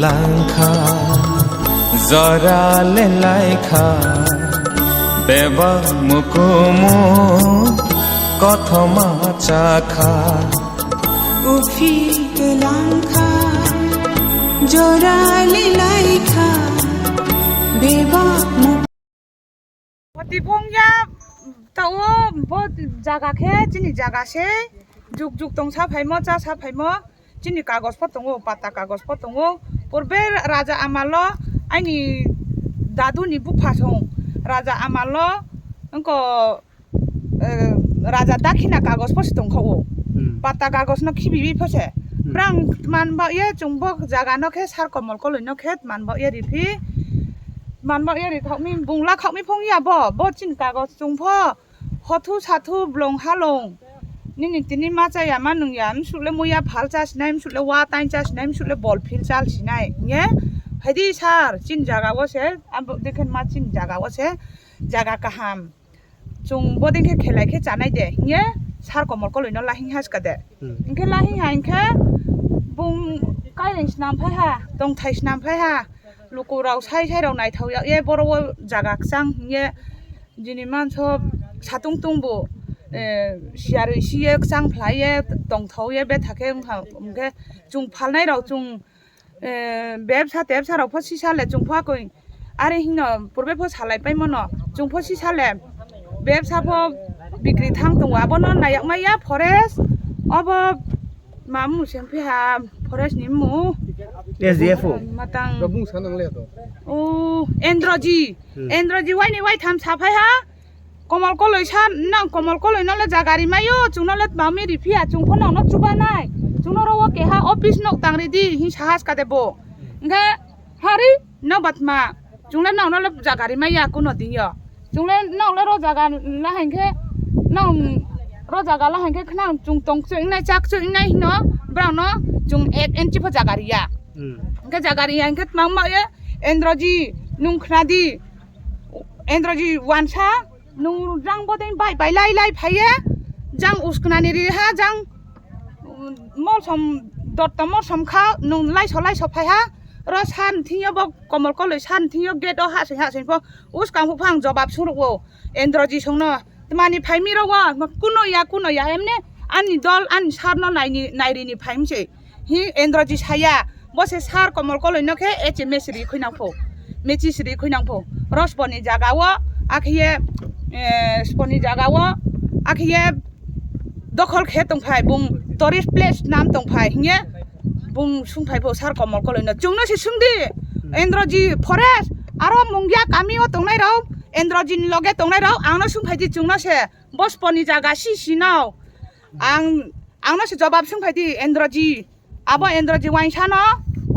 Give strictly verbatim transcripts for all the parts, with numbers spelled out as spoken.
Langkha, jora le laikha, bebak mukumu, kothoma chakha. Uphi langkha, jora le laikha, bebak mu- Poti bongya tao bo jaga khe chini jaga se juk juk tong sa phaimo cha sa phaimo chini kagos pho tongo pata kagos pho tongo purbe raja amalo aini dadu ni bupha song raja amalo wngko eh, raja dakhina kagos pho se tongkha o Hmm. pata kagos no khibibi pho se Hmm. brang man ba ye chung bo jaga no khe sar komol koloi no khe man ba ye riphi man ba ye ri khok mi bungla khok mi phong ya bo bo chin kagos chung pho hothu sathu blong halong nini tini ma cha ya ma nung ya msuk le muya phal cha sinai msuk le wa tain cha sinai msuk le bol phil chal sinai nge haidi sar chin jaga o se abo dekhen ma chin jaga o se jaga kaham chung boding khe khelai khe chanai de hinye sar komol koloi no lahing haska de Hmm. Hinkhe lahing ha hinkhe bung kaireng snam phai ha tongthai snam phai ha luku rok sai sai rok naithok yak ye boro o jaga kchang hinye jini manso satung tung bo eh, siyarwi si ye kchang phlai ye tongthok ye betha khe wngkha hinkhe chung phalnai rok chung Eh, bebsa tebsa rok pho sisa le chung pho akoi are hino purbe pho salai pai mano chung pho sisa le bebsa pho bikri thang tongo abono nayak maya forest obo ma mung se phi ha forest ni mung S D F o. Matang Bung sa nang le to. O Endroji Hmm. Endroji waini waitham saphai ha Komol koloi sa nang komol koloi no le jaga ri mayo chung no le mami ri phiya chung pho no no chuba nai chung no ro o keha office nok tang ri di hin sahas ka de bo hingke hari no batma chung le nang no le jaga ri maya kuno ding yo chung le nang le ro jaga la hingke nang ro jaga la hingke khnang chung tong chuk nai chak chuk nai hino brao no chung ek inchi pho jaga ri ya Hmm. hingke jaga ri ya hingke mang ma ye Endroji nung khna di Endroji wansa Nung jang bodeng bai bai lai lai phaiye, jang usknani ri ha, jang, um, molsom dotto molsom kha, nung laiso laiso phai ha, ro san thingyo bo komol koloi san thingyo gate o hasing hasing pho, uskang phang jobab suruk o, Endroji songno, tmani phai mi ro o, kuno ya, kuno ya, emne ani dol, ani sar no naini, nairini phai mse. Hi Endroji saya, bo se sar komol koloi no khe H M S ri khuinang pho, mechis ri khuinang pho. Rosboni jaga o, akhiye, eh, sponi jaga o, akhiye dokhol khe tongphai, bung tourist place nam tongphai, hiye bung sungphai pho sar komol koloi no. Chungno se sungdi, Endroji forest, aro mungya kami o tongnai rok, Endroji ni loge tongnai rok, ang no sungphai di chungno se, bo sponi jaga si si no. Ang, ang no se jobab sungphai di, Endroji. Abo Endroji wainsa no,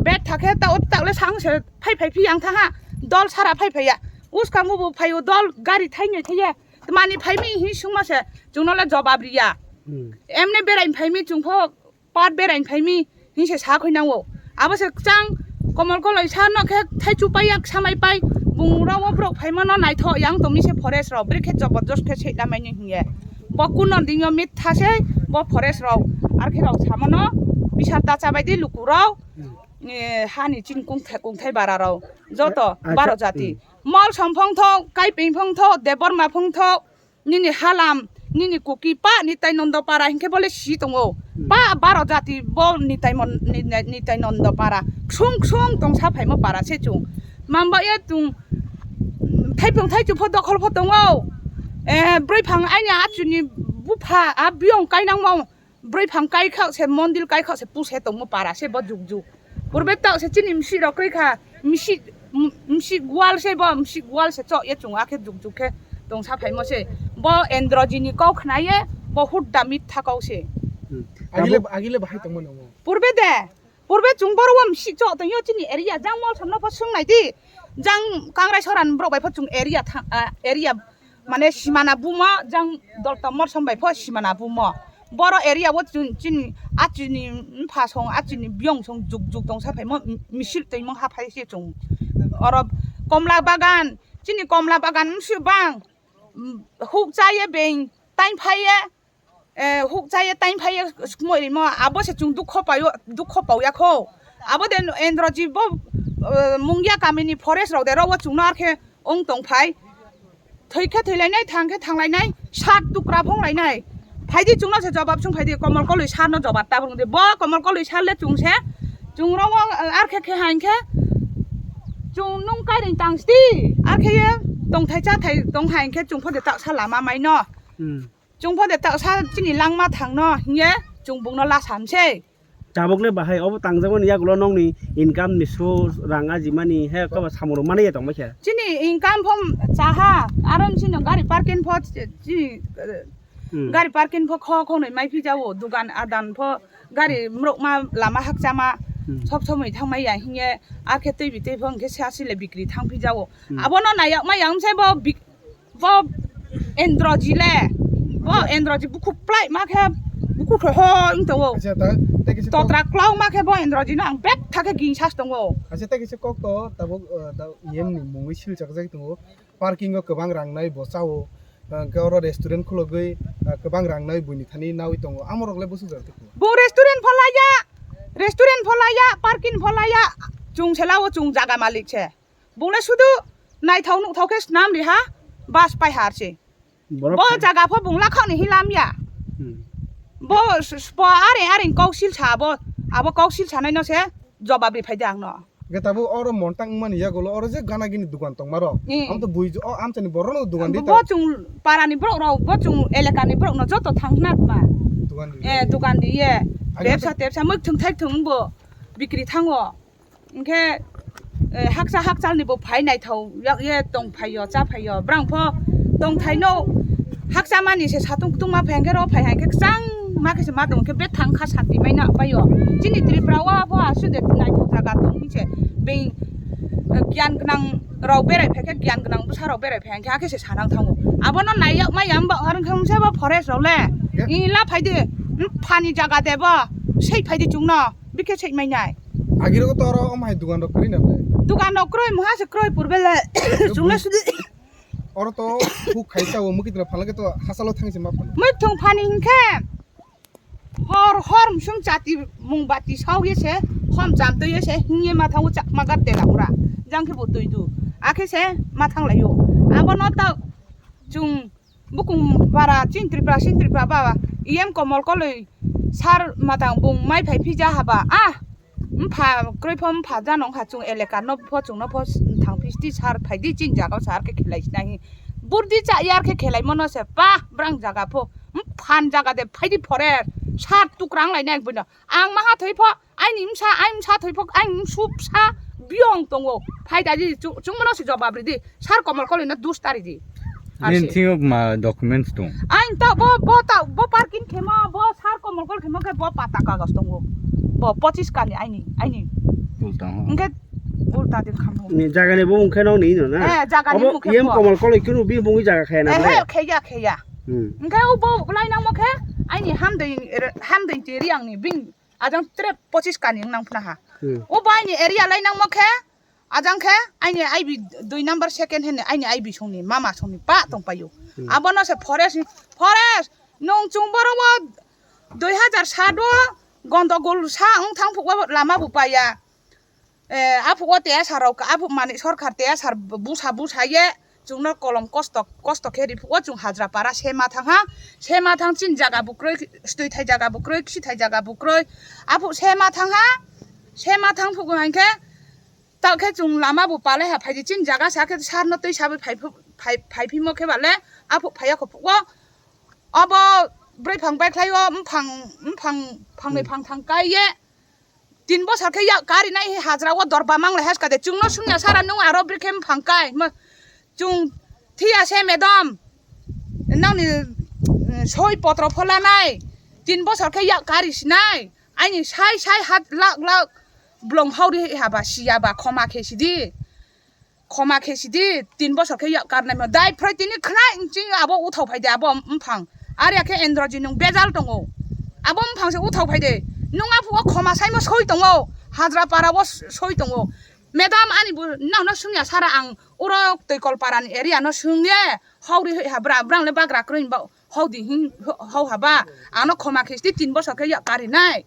bet thakhe ta, ta le sang se phai phai phi yang tha ha. Dol sara phai phai ya. Uskang bo phai o dol gari thai nai thai ya. Tmani phai mi hi sungma se, chung no le jobab ri ya. Hmm. Emne berai phai mi chung pho, pat berai phai mi, hi se sa khoi nang o. Abo se chang, komol koloi sa no khe thai chu pai yak samai pai, bung ro o brok phai ma no naitho yang tong mi se forest ro, brekhe jobor jos khe se da mai ni hiye. Bo kuno ding yo mit tha se, bo forest rok, arkhe rok samano bisar ta chabai di luku rok, eh, hani chini kungthai, kungthai bara rok, joto Acha, baro jati. Hmm. Mol somphong tho, kaiping phong tho, Debbarma phong tho, nini halam, nini kuki pa, Nitai Nondo para hinkhe bole si tongo. Hmm. Pa baro jati bo Nitai Mon-, Ni-, Ni-, Nitai Nondo para. Ksung ksung tong sa phaimo para se chung. Mamba ye tung, thaipung thaichu pho dokhol pho tongo. Eh, broi phang aini achuni bupha, a biyong kainangmo. Broi phang kai khak se, mondil kai khak se, puse tongmo para se bo juk juk. Purbe tak se chini msi rok kri kha, msi, m-, msi gwal se bo, msi gwal se chok ye chung akhe juk juk khe tong sa phaimo se. Bo Endroji ni kok khna ye, bo hut da mit tha kok se. Hmm. Agile, agile bahai tongmo nongo. Purbe de, Purbe chung boro o msi chok tong yo chini area jang mol somno pho sung nai di. Jang kangrai soran borok bai pho chung area thang, ah, area mane simana bumo jang dolta mol som bai pho simana bumo. Boro area o chun chini achini mpha song achini biyong song juk juk tong sa phaimo m-, misil tongmo ha phai se chung. Oro komla bagan chini komla bagan msi bang, mm, huk cha ye beng taing phai ye. Eh, huk cha ye, taing phai ye, sukmoi rimo, abo se chung dukho paio, dukho pao ya kho. Abo de Endroji bo, eh, Mungia kamini forest rok de ro o chwngno arkhe wng tong phai. Thwi khe thwi lainai, thang khe thang lainai, sat tukra phong lainai. Phaidi chwngno se jobab swng phaidi, Komol Koloi sar no jobab ta phung di. Bo Komol Koloi sar le chwng se, chwng ro o, eh, arkhe khe hain khe, chwng nung kairing tang sti, arkhe ye tongthai chathai tong hain khe chwng pho de ta sa lama mai no. Hmm. Chwng pho de ta sa chini langma thang no, hiye chwng bung no la sam se. Tabuk le bahai obo tangjak mani yagulo nokni income ni source rang ajimani he kabo samung rok mani ya tongma khe. Chini income pho chaha, aro chini gari parking pho chi, Hmm. gari parking pho kho khonoi mai phi jao, dugan adan pho gari mrok ma lama hakchama Hmm. sob somoi thang mai ya hiye, akhe tei bi tei pho hinkhe se asile bikri thang phi jao. Hmm. Abono nayak ma yang se bo bik-, Bo Endroji le, bo Endroji bukhuk plai ma khe, bukhuk thoi ho wng tongo. Acha, ta, tei kisa kok- Totra klau ma khe bo Endroji no ang bek tha khe ging sas tongo. Acha, tei kisa kok to, tabuk, uh, da, yem ni mungwi sil chak jai tongo. Parking o kwbang rang nai bo chao. Uh, hwnkhe oro restaurant khulogwi, uh, kwbang rang nai buini thani nawi tongo. Amo rok le bwswk jora tei kho? Bo restaurant pho laya, restaurant pho laya, parking pho laya. Chwng se lao chwng jaga malik se. Bung le sudu naithok nuthok khe swnam ri ha, bus pai har se. Borok Bo kha- jaga pho bung lakhok ni hilam ya. Hmm. Bo s-, s-, bo are are kok sil sa bo, abo kok sil sanai no se jobab ri phai de ang no. Ge tabuk oro montang wngmani yagulo oro je gana gini dugan tongma rok. Hmm. Am to bui o amchani borok no dugan di Bo ta. Chung para ni borok rok, bo chung elaka ni borok no joto thang hwnat ma. Dugan di. Eh, dugan di ye. Agi Bebsa to- tebsa mwk thung thai thung bo bikri thango. Hinkhe, eh, hakcha hakchal ni bo phai naithok yak ye tong phai yo, cha phai yo. Brang pho tong thai no hakcha mani se satung kutung ma phai hinkhe ro phai hinkhe kwchang ma khe se ma tong khe bethang kha santi mai na pai yo. Chini Tripura o pho aswk de naithok jaga tong hi se. Beng, eh, giyan gwnang rok berai phai khe, giyan gwnang bwsa rok berai phai hinkhe akhe se sanang thango. Abono naiyak ma yam ba ar hinkhe se bo forest rok le. Ya. Ila phai de, phani jaga de bo, sei phai de chwng no. Bikhe sek mai nai. Agirok to oro omo hai dugan rok kwrwi na ble? Dugan rok kwrwi, moha se kwrwi purbe le. Chwng le sudi. Oro to huk khai chao, mwkhitwng phalangkhe to hachalo thangwi se ma phano. Mwkhitwng phani hinkhe hor hor msung chati mung bati sawi se hom cham twi se hingye ma thango chakma gar tela ura. Jang khe bo twi du. Akhe se ma thang lai o. Abono ta chwng Bukung para chini Tripura, chini Tripura ba, E M Komol Koloi sar matang bung mai phai phija haba, ah, mpha kroi pho mpha jano wngkha chwng eleka no pho chwng no pho thang phisti sar phaidi chini jaga o sar khe khelai sina hi. Burdi cha yar khe khelai mono se pa brang jaga pho mphan jaga de phaidi phore sar tukrang lai nai buino ang maha thoi pho Aini msa, aini msa thoi phok, aini msu bsa biyong tongo. Phai da di, chu-, chwngmano se jobab ridi. Sar Komol Koloi no dus ta ridi. Nini thing ma documents tong? Aini ta bo, bo ta, bo parking khemo, bo sar Komol Koloi khemo khe bo pata kagos tongo. Bo pochis kani aini, aini. Ulta ho. Hwnkhe ulta din khamo. Ni jaga ni bo hwnkhe no ni no na? Eh, jaga ni Abo mukhe E M bo. Komol Koloi kunu bi bungwi jaga khaya na Eh, bre? He, kheya, kheya. Hmm. Hwnkhe o bo lai nangmo khe aini hamdoi, hamdoi tiri ang ni bing Ajang tre pochis kani wng nang phna ha. Hmm. O bo aini area lai nangmo khe, ajang khe aini I B dui number second hand ni aini I B songni mama songni pa tong paio. Hmm. Abono se forest ni, forest nung chung boro o dui hajar sat o gondogol sa wng thang phuh o lama bo paiya. Eh, aphuk o T S R rok, aphuk mani sorkar T S R busa busa ye chwngno kolom kosto, kosto khe riphuk o chwng hajra para sema thang ha, sema thang chini jaga bukroi, stwi thai jaga bukroi, kisi thai jaga bukroi, aphuk sema thang ha, sema thang phuk hai khe, ta khe chwng lama bo palai ha phaidi chini jaga sa khe sar no twi sabai phai phu-, phai, phai phimo khe bale aphuk phaiya kho phuk o, obo broi phang bai khlai o mphang, mphang, phangnwi Hmm. phang thang kai ye, Tin bosor khe yak kari nai hi hajra o dorba mang lai haska de. Chwng no sungya sara nung aro bwrwi khe mphang kai. Ma, chwng thiya se madam. Nang ni, mm, soi potro phola nai. Tin bosor khe yak kari sinai. Aini sai sai hat lak lak blong hauri haba siya ba khoma khe sidi. Khoma khe sidi, tin bosor khe yak karnai mo. Dai phroi tini khna inchi abo uthau phai de abo mphang. Are khe Androji nung bejal tongo. Abo mphang se uthau phai de. Nung aphuo khoma saimo soi tongo. Hajra para o soi tongo. Madam ani bo nang no sungya sara ang uro Toikol para ni area no sung ye. Hauri hoi ha bra, brang le bagra kroi ba. Hau di hin, hau haba, ano khoma khe sidi tin bosor khe yak kari nai.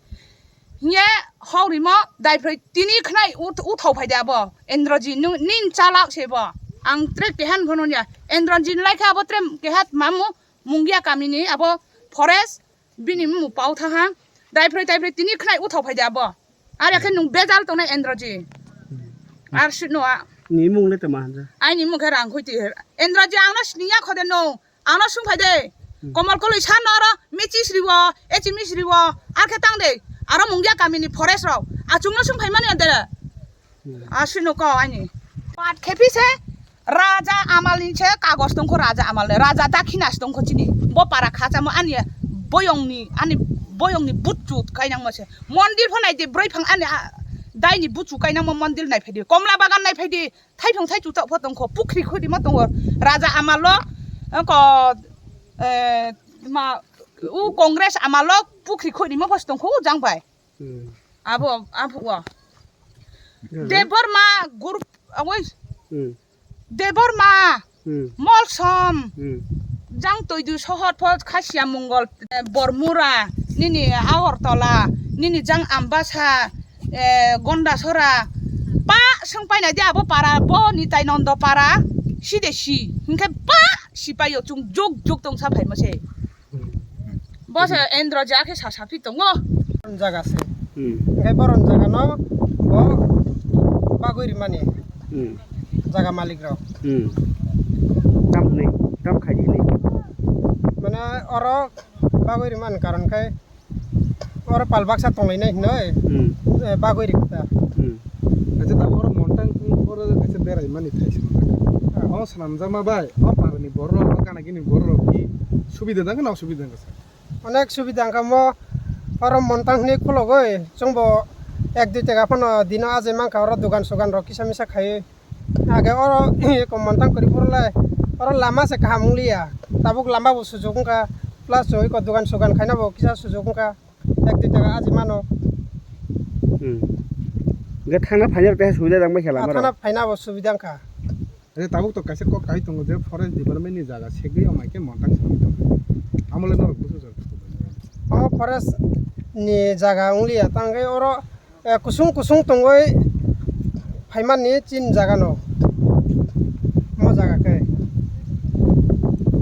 Hiye hok rimo, daiphrai tini khnai ut-, uthau phai de abo. Endroji nung nin chalak se bo. Ang tre kehan phono ya. Endroji lai kha abo tre kehat mamu Mungia kamini abo forest bini mu pau tha ha. Daiphrai, daiphrai tini khnai uthau phai de abo. Are khe nung bejal tongnai Endroji. Ar sino a. Ni mung le tama hanja. Ai ni mung khe rang khuiti. Endroji ang no siniya khode no. Ano sung phai de. Hmm. Komol koloi san no aro mechis riwo, echi mis riwo, ar khe tang de. Aro Mungia kamini forest rok. Achung no sung phai mani de. Hmm. Asino ko ani. Pat khepi se Raja Amal ni se kagos tongkho Raja Amal de. Raja Dakhina se tongkho chini. Bo para kha chamo ani boyong ni, ani boyong ni butchu kainang mo se. Mondir pho nai de broi phang ani, a, dai ni butchu kainang mo mondir nai phai de. Komla bagan nai phai de. Thaithong thai chutok pho tongkho, pukhri khurimo tongo. Raja amalo, ko, eh, ma, u Congress amalo pukhri khurimo pho tongkho, u jang bai. Hmm. Abo, abo o. Hmm. Debbarma group, awai. Hmm. Debbarma, hmm. Molsom, hmm. Jang Toidu sohor pho Khasia Mongol, eh, Bormura, nini Agartala, nini jang Ambasa, eh, Gondasora, pa sung painai de abo para, bo Nitai Nondo para, si de si, hinkhe pa si paio chung juk juk tong sa phaimo se. Bo se Endro ja khe sa sa phi tongo. Boron jaga se. Hmm. Hinkhe boron jaga no bo bagwi rimani. Hmm. Jaga malik rok. Hmm. Tam hwnwi, tam khai di hwnwi. Mane oro bagwi rimani karon khe oro pal baksa tonglainai hinoi, hmm, eh, bagwi rikta. Hmm. Acha tabuk oro Montang oro kaisa berai mani thai se. Ah. O swnamjakma bai, o parani borok, o gana gini borok ki subida dang na osubida dang sa? Onek subida wngkha mo, oro Montang hinwi khulogwi chwngbo ek dui taka phano dino ajai mankha oro dogan sogan rok kisa misa khaiwi. Age oro eko Montang kwrwi phuru lai, oro lama se kaham wng liya, tabuk lama bo sujok wngkha, plus chwng eko dogan sogan khaina bo kisa sujok wngkha, ek dui taka aji mano. Hmm. Hwnkhe thangna phaina rok teha subida dang bai khe lama rok? Thangna phaina bo subida wngkha. Tabuk to kaisa kok kai tongo je forest department ni jaga segwi wng khe Montang se wng tongo. Amo le norok busu jor. O forest ni jaga wng liya, tang khe oro eh, kusung kusung tongwi phaimani chini jaga no. Mo jaga khe.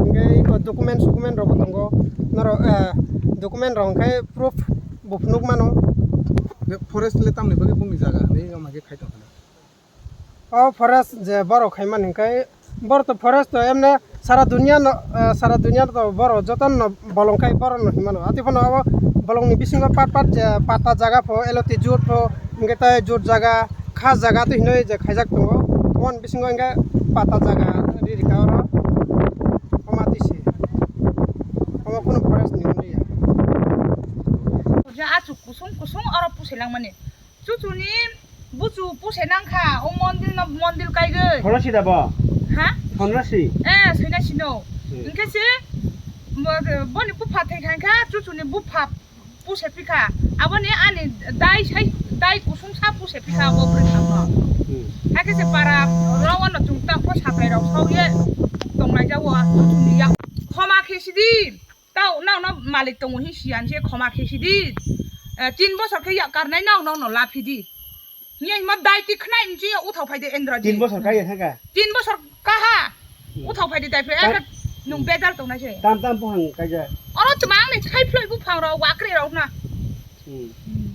Hingke iko document socument rok bo tongo. Norok, eh, document rok hingke proof bo phunuk mano. Be forest le tamni bagwi bongni jaga hinwi wng khe khai tong kha na. O forest je borok khai mani hingke Borok to forest to emne sara dunia no, eh, sara dunia to borok joto no bolong khai borok no hinmano. Ati phano abo bolong ni bisingo part part je pata jaga pho, eloti jut pho, hingke tai jut jaga, kha jaga to hinoi je khaijak tongo. Oboni bisingo hingke pata jaga ri rika oro. Oma tisi. Omo kunu forest ni wngya. Je asuk kusung kusung oro pusi langmani. Chuchuni buchu puse nangkha, o mondil no mondil kaigwi. Phonasi da bo? Ha? Phonasi? Eh, soinasi no. Hmm. Hingke se, mo-, boni bupha thai thangkha, chuchuni bupha puse phikha. Aboni ani dai sai, dai kusung sa puse phikha, abo bwrwi thangkha. Hmm. Hakhe se para, rawa no chwng tangkho saplai rok sawi ye tonglai jago, chuchuni ya. Khoma khe sidi. Tao, nang no malik tongo hin siyan se khoma khe sidi. Eh, tin bosor khe yak karnai nang no no laphi di. Hiya hima dai ti khnai nji uthau phai de Endro ji. Tin bosor kaiya thangka? Tin bosor kaha. Hmm. Uthau phai de dai phai. Tam- Aka nung bejal tongnai se. Tam tam buphang kaija. Oro tuma ang ni thai phloi buphang rok wakre rok na. Hmm. Hmm.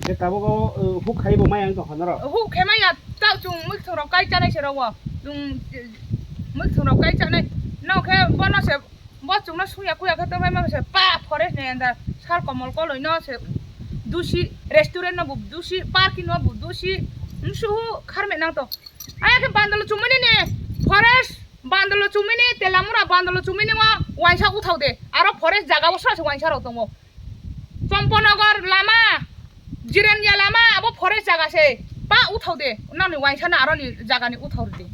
Je tabuk o, uh, huk khai bo maya wng tong kha norok? Huk khe maya tao chung mwkhang rok kai chanai se rok o. Chung, eh, mwkhang rok kai chanai. Nokhe bono se Bo chwngno sungya kuya khe tongmai mano se pa forest ni under sal komol koloi no se dusi, restaurant no bo dusi, parking no bo dusi, msuhu kharmai nang tong. Aya khe bandolo chumui nini forest, bandolo chumui ni Telamura, bandolo chumui ni o waisa uthau de, aro forest jaga o sora se waisa rok tongo. Chomponogar lama, Jirania lama, abo forest jaga se, pa uthau de, nang ni waisa no aro ni jaga ni uthau de.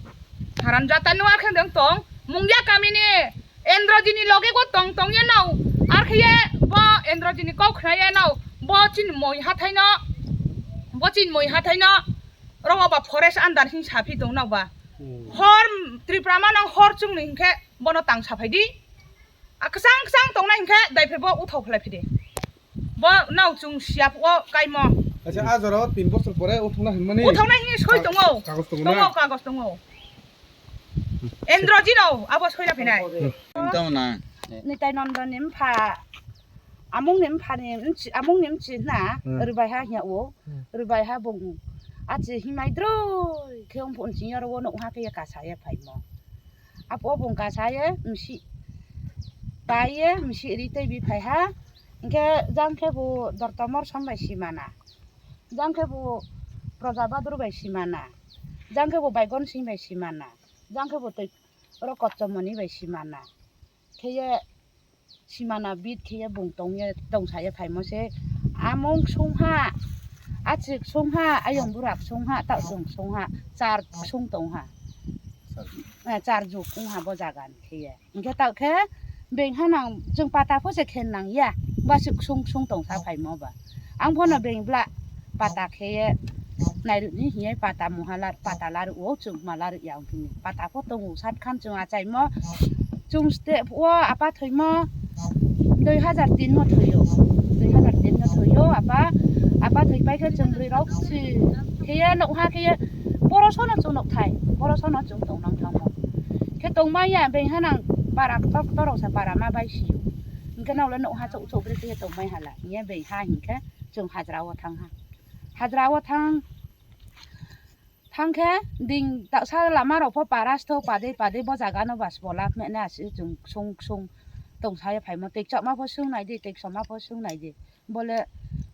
Haram jata no ar khe deng tong, Mungia kami ni Endrojini loge go tong tong ye no, ar khe ye bo Endrojini kok khna ye no, bo chini moi hathai no, bo chini moi hathai no, rogo ba forest under hin saphi tong no ba. Hmm. Hor Tripura ma nang hor chwng ni hinkhe bono tang saphai di. A kwchang kwchang tong nai hinkhe dai phe bo uthok phlai phi di. Bo nao chwng siya phuo kaimo. Acha, a jora o tin bosor pore uthokna hinmani. Uthokna hini soi tongo. Kagoj tongo na? Tongo, kagoj tongo. Endro jino abo soina phinai. Hmm. Tamo na. Nitai Nondo ni mpha, amung ni mpha ni mchi-, amung ni mchi na, hmm, rwbai ha hiya o. Hmm. Rwbai ha bung. Achi himai droi khe ung phun sing yaro no ha khe kasa ye phaimo. Apo bung kasa ye msi. Pai ye msi ri tei bi phai ha. Hingkhe jang khe bo Dortomor som bai simana. Jang khe bo Proja Badur bai simana. Jang khe bo Baigon Sing bai simana. Jang khe bo tei oro Kochomoni bai simana. Khe ye simana bit khe ye bung tong ye tong sa ye phaimo se. Amung sung ha, achik sung ha, ayong burak sung ha, tausung sung ha, char sung tong ha. Eh, char juk ung ha bo jaga ni khe ye. Hingkhe ta khe beng ha nang chwng pata pho se khen nang ya, ba se ksung ksung tong sa phaimo ba. Ang phono beng bla pata khe ye nairu ni hiye pata muha lar, pata lar o chwng ma lar ya ong phini. Pata pho tongo sat khan chwng achaimo chwng ste o apa thoimo dui hajar tin mo thoyo. Dui hajar tin mo thoyo apa, apa thoi pai khe chwng bwrwi rok si khe ye nok ha khe ye boro sono chwng nok thai, boro sono chwng tong nang thango. Khe tongmai ya, beng hanang bara tok torok sa bara ma bai sio. Hingke nokle nokha chok chok bri khe tongmai hala. Hiye beng ha hingke chwng hajra o thang ha. Hajra o thang, thang khe ding taksa lama rok pho para sthok padei padei bo jaga no bas bo lab mehne asi chwng ksung ksung tong sa ye phaimo. Tei chokma pho sung nai di, tei chokma pho sung nai di. Bole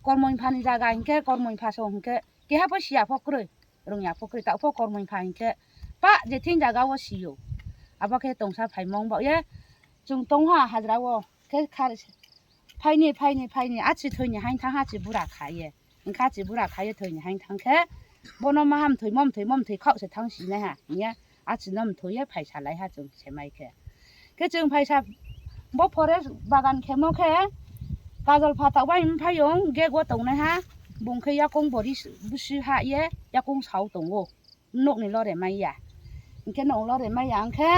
kormo ni pha ni jaga hingke kormo ni pha song hingke keha pho siya pho kwrwi. Rwngya pho kwrwi, ta pho kormo ni pha hingkhe pa je thing jaga o sio. Abo khe tongsa phaimung bo ye chwng tong ha hajra o khe khar phaini, phaini, phaini achi thoini hain thang ha chi bura kha ye. Hingkha chi bura kha ye thoini hain thang khe bono maham thoi mom thoi mom thoi khao se thang sinai ha hingya achi nom thoi ye phai salai ha chwng semai khe. Khe chwng phaisa bo forest bagan khemo khe kajol phatok bai wng phai wng gate o tongnai ha, bung khe yakung bori busi ha ye yakung sao tongo, nokni lore mai ya. Hingkhe nok lore mai ya hingkhe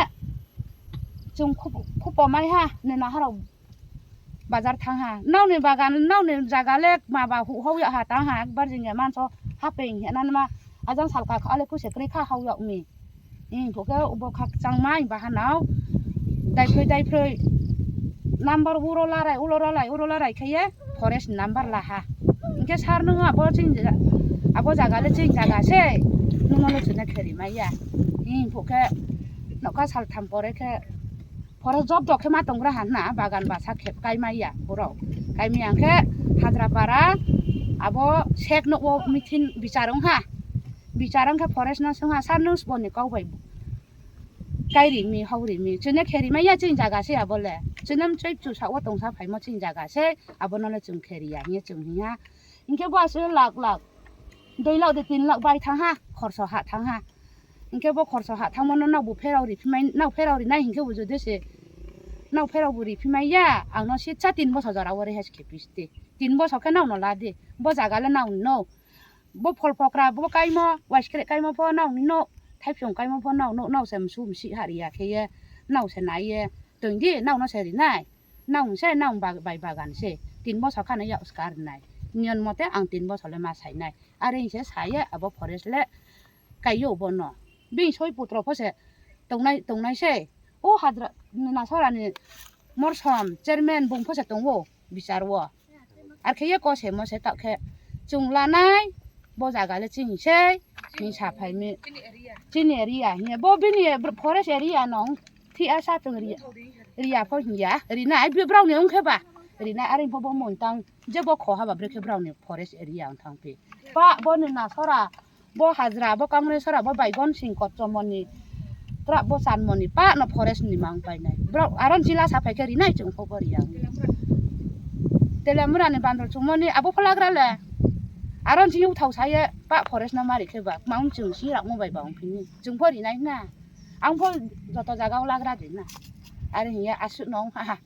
chwng khupo mai ha, nini naharok bazar thang ha, nokni bagan nokni jaga le ma ba hu hok ya ha tang ha, ekbar jingya manso hapeng hena ma ajang salka kha le kuse kwrwi kha hok yok mi. Hing khe bo khakchangma hing bahanao daiphroi daiphroi number uro larai, ulo larai, uro larai khe ye forest number laha. Hingkhe sir nwng abo chini abo jaga le chini jaga se, nwng le chwngno kheri maya. Hing khe nokha saltham pore khe forest jobdo khe ma tongra ha na bagan basa khe kaimaya borok. Kaimaya hingkhe Hadrapara abo sek nokwo meeting bichar wng ha. Bichar wngkhe forest no swngha, "Sir, nwng sboni kok bai kai rimi, hok rimi?" Chwngno khe rimaya chini jaga se abo le. Chwngno mchoi bwsao tongsa phaimo chini jaga se, abono le chwng khe riya hinwi chwng hwnha. Hinkhe bo aswk lak lak, dui lak de tin lak bai thangha, khorso ha thangha. Hinkhe bo khorso ha thangmano nokbo pherao riphimai, nok pherao rinai hinkhe bo jodi se nok pherao bo riphimaiya, angno sitsa tin bosor jora o rehai se khe pisti. Tin bosor khe nokno ladi, bo jaga le nokni no. Bo phol pokra bo kaimo, waiskrek kaimo pho nokni no, thaipsong kaimo pho nok no, nok se msu msi ha riya khe ye, nok se nai ye, tongdi nokno se rinai, nok se nok ba-, bai bagan se, tin bosor khano yak swkang rinai, niyon mote ang tin bosor le ma sainai, are hinse saye abo forest le kaiyo bono, bini soi putro pho se tongnai, tongnai se, o hadra, Nasarani morsom chairman bung pho se tongo. Bichar o. Ar khe ye kose mose ta khe chwng lanai, bo jaga le chini se, hinwi sa phai mi. Chini area hiya. Bo bini forest area no, thi a sa chwng ria, ria pho hiya. Rinai, brao ni wng khe ba. Rinai, are pho bo muntang, je bo kho ha ba, bre khe brao ni forest area wng thang phi. Pa, bo ni Nasara. Bo hajra, bo Kangresora, bo Baigon Sing Kochomoni, tra bo Chanmoni, pa no forest ni mang painai. Bro, aron jila sa phai khe rinai chwng kho bo riya. Telemura ni bandor chumoni abo pho lagra le. Aron jini uthau saye pa forest no mari khe ba, mang chwng si rak mo bai ba ong phini. Chwng pho rinai na. Ang pho joto jaga o lagra de na. Are hiya aswk no ong ha ha.